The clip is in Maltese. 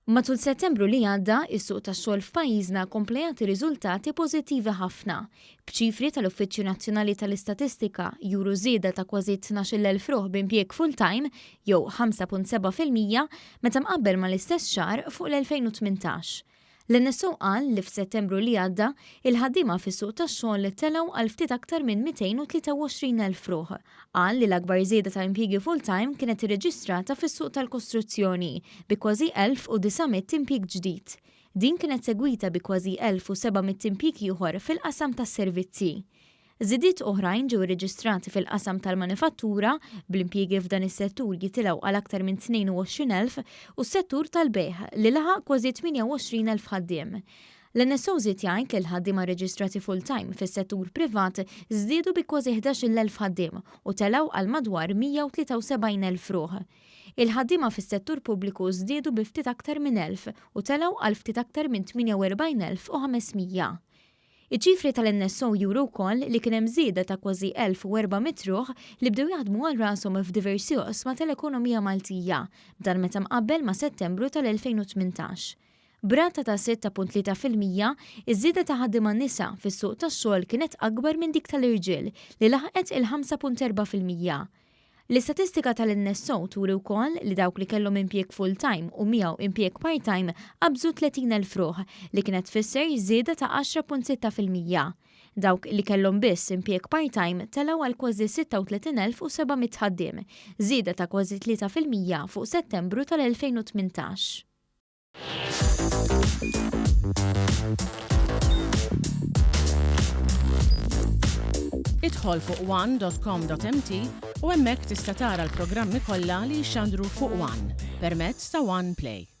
Matul Settembru li għadda, is-suq tax-xogħol f'pajjiżna kompla jagħti riżultati pożittivi ħafna, b'ċifri tal-Uffiċċju Nazzjonali tal-Istatistika juru żieda ta' kważi 12,000 ruħ b'impjieg full-time, jew 5.7% meta mqabbel mal-istess xahar fuq l-2018. L-NSO qal li f'Settembru li għadda, il-ħaddiema fis-suq tax-xogħol telgħu għal ftit aktar minn 223,000 ruħ. Qal li l-akbar żieda ta' impjiegi full-time kienet irreġistrata fis-suq tal-kostruzzjoni, bi kważi 1,900 impjieg ġdid. Din kienet segwita bi kważi 1,700 impjieg ieħor fil-qasam tas-servizzi. Żidiet oħrajn ġew irreġistrati fil-qasam tal-manifattura, bl-impjiegi f'dan is-settur jitilgħu għal aktar minn 22,000 u s-settur tal-bejgħ li laħaq kważi 28,000 ħaddiem. L-NSO żied jgħid li l-ħaddiema rreġistrati full-time fis-settur privat żdiedu bi kważi 11,000 ħaddiem u telgħu għal madwar 173,000 ruħ. Il-ħaddiema fis-settur pubbliku żdiedu bi ftit aktar minn 1,000 u telgħu għal ftit aktar minn 48,500. Iċ-ċifri tal-NSO juru wkoll li kien hemm żieda ta' kważi 1,400 ruħ li bdew jaħdmu għal rashom f'diversi oqsma tal-ekonomija Maltija, b'dan meta mqabbel ma' Settembru tal-2018. B'rata ta' 6.3%, iż-żieda ta' ħaddiema nisa fis-suq tax-xogħol kienet akbar minn dik tal-irġiel li laħqet il-5.4%. L-istatistika tal-NSO turi wkoll li dawk li kellhom impjieg full-time u miegħu impjieg part-time qabżu 30,000 ruħ li kienet tfisser żieda ta' 10.6%. Dawk li kellhom biss impjieg part-time telgħu għal kważi 36,700 ħaddiem, żieda ta' kważi 3% fuq Settembru tal-2018. Idħol fuq one.com.mt u hemmhekk tista' tara l-programmi kollha li jixxandru fuq One permezz ta' One Play.